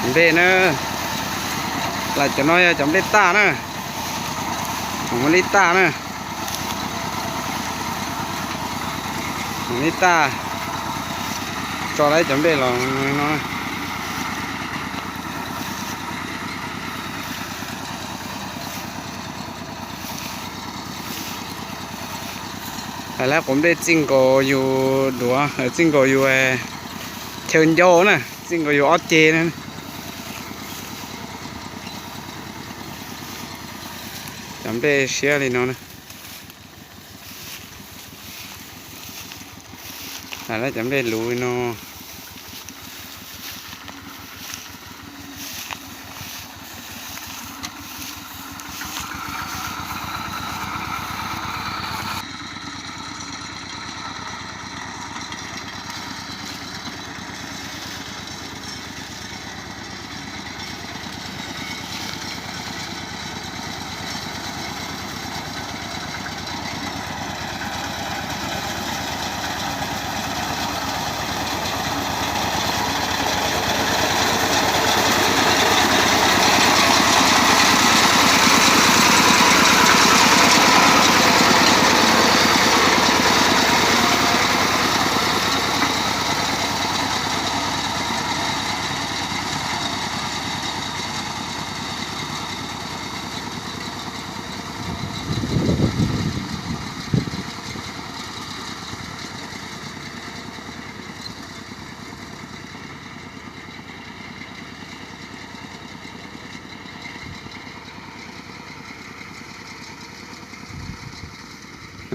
Cov nplej na, lam cov no yog cov nplej taj na, cov nplej taj na, cov nplej taj, tso lawv cov nplej los no. Lawv quav nplej txij nkaus yus duav, txij nkaus yus chaw ncau na, txij nkaus yus ob ceg na. Cov nplej siab li no na. Lawv cov nplej luv li no.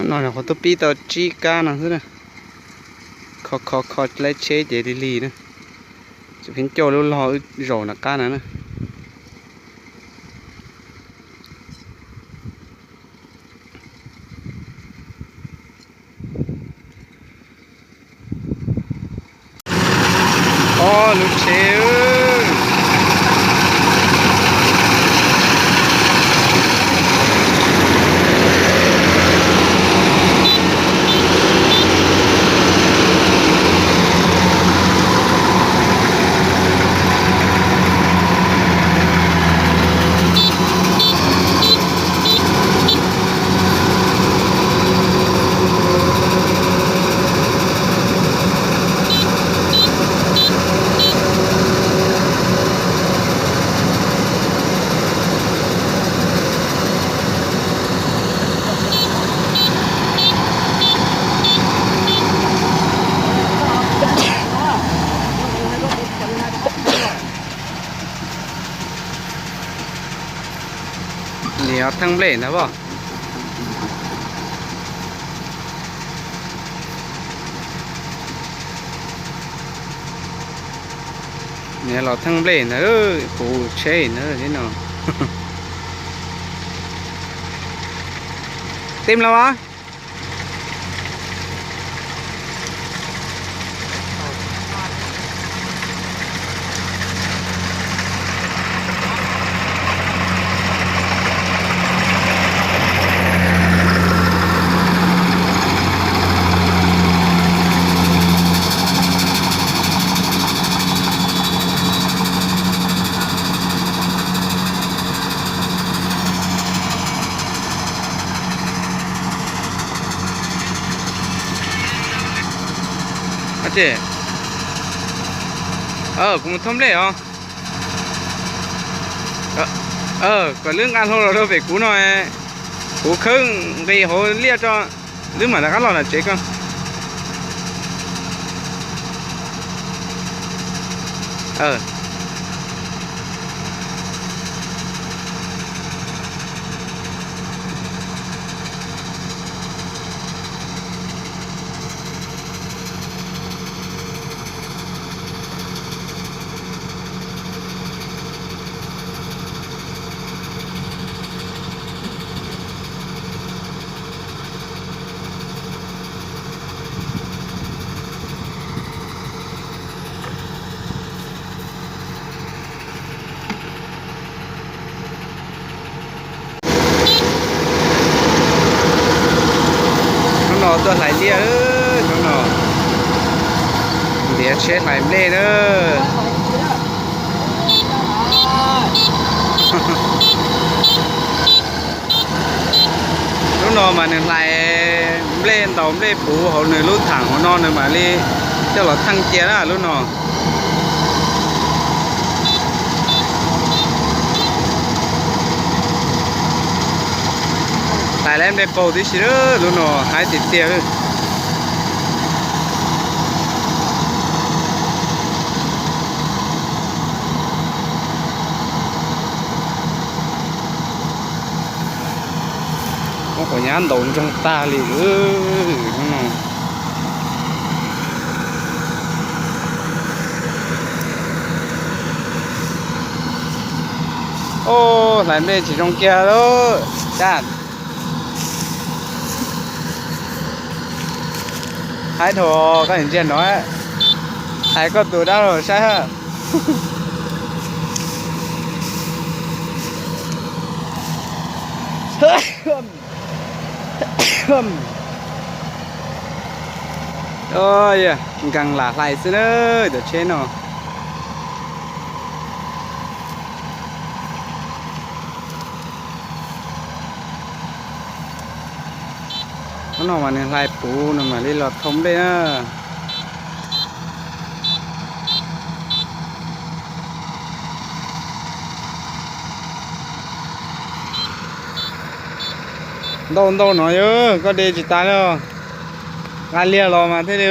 No qhov tuaj pib tau tsib kab no xwb na. Kho kho kho lawv tsheb ces lig lig na. Tsis pheej coj lub log wb zaum nram qab na na. Ob lub tsheb. Niam los theej nplej ntag pob. Niam los theej nplej ntag, puv tsheb ntag li no. Tim los mas. Ces kuv mus thauj nplej os. Kom lwb nqa hlau los rau pem kuv no, kuv khawb nqis hauv liaj tso, lwb mam rov qab los nram tsev koj. Hnub no tuaj hlais liaj, hnub no ntiav tsheb hlais nplej na. Lub no mas nws hlais nplej ntaus nplej puv hauv nws lub thaam hauv no nws mam li coj los theej cia na lub no. Hlais lawm nplej qaug tib si, lub no haib tiag tiag. Muab quav nyab ntaus ntsoog tag li no. Hlais nplej tsis zoo kiag lawm. Haib dhau, koj ntsia no, hais koj tus dab laug saib. Nkees lam hlais xwb na, cov tsheb no. Hnub no mas nws hlais puv nws mam li los thau nplej na. Ntau ntau no yog koj de tsis tas li, nqa liag los mas thiaj li.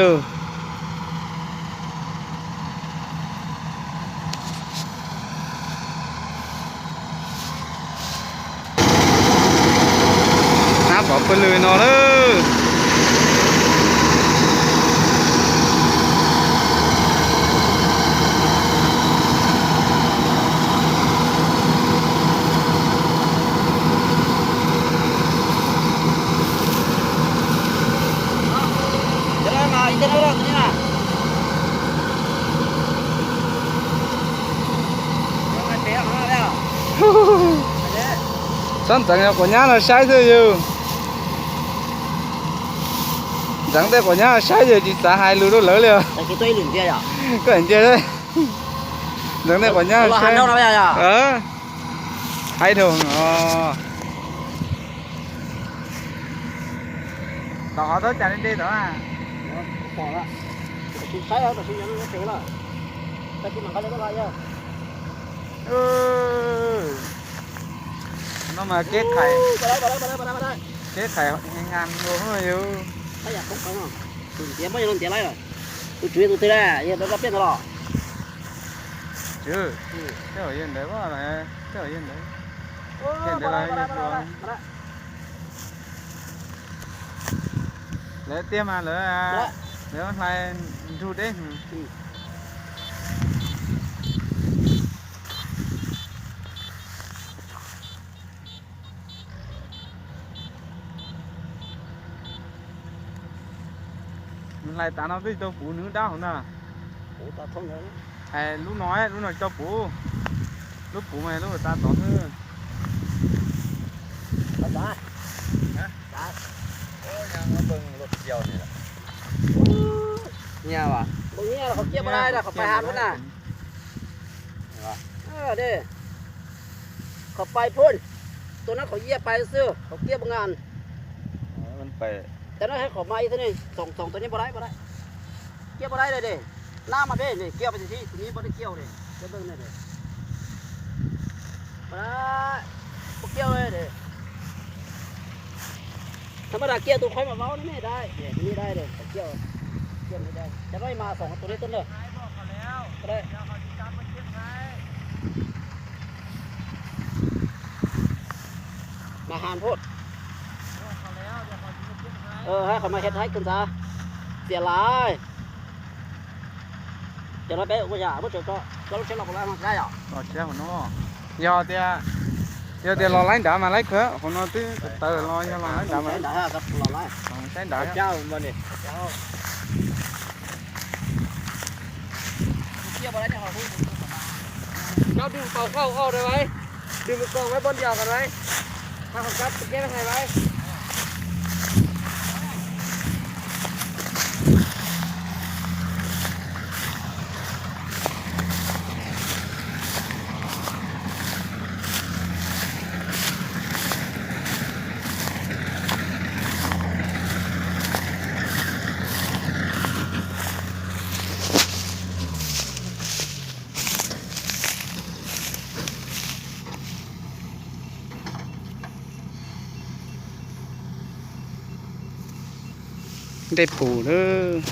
Nab pov pawg lwg no lawm. Txhob ntxeev quav nyab no saib xwb yus. Ntxeev tej quav nyab no saib yus tsis xav hais lus rau lawv li. Koj ntsia, ntxeev tej quav nyab no saib. Haib dhau no. Tom qhov txhob cas li dej tom. No mas kev khai, kev khai ngas dua yus. Tus ntiav muab yog no ntiav laib lawm. Tus tswv tus twg na, yog dab pej ntawd los? Tswv, tej zaum yog ntawd, tej zaum yog ntawd. Yog ntawd los yog hluas. Lawv tiag mas lawv, lawv hlais nrug deb. Nws hlais tas no twb tsis tau puv nws dab hauv ntag. Hais lub no, lub no tsis tau puv. Lub puv mas lub tas tod xwb. Nyiaj, qhov kiab pais has lub na. Qhov pais phun, tus no qhov yiaj pais xwb, qhov kiab ngas. Cov no qhov mas ib txhia ne, txoom txoom tus ne npau daib npau daib. Kiab npau daib li, nab mas dej ne, kiab pais tsis tib tus ne npau daib kiab li. Npau daib, npau kiab li. Tha mas dag kiab tus qhov mas vau ne daib, tus ne daib li, kiab, kiab li daib. Cov no mas xoom tus ne tuaj na. Mas has phun. Qhov mas hiav thaib kawg ntxag. Txias lawm. Cov no peb ua yam muab tseem tso, tso lub tsheb los kuv lawv no tsis dab yom? Yog tias, yog tias los laib nrad mas laib kawg, qhov no twb tawv los yog los laib nrad mas. Saib nrad. Đừng có cầu khâu khâu đấy vậy. Đừng có cầu với bọn đèo cả đấy. Mà không cắt cái này vậy. Dej pus lawm.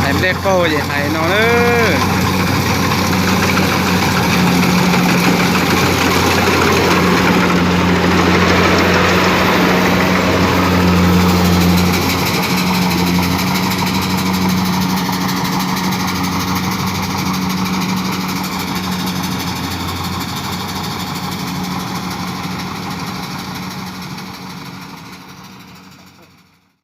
Hais nplej qaug ces hais no lawm.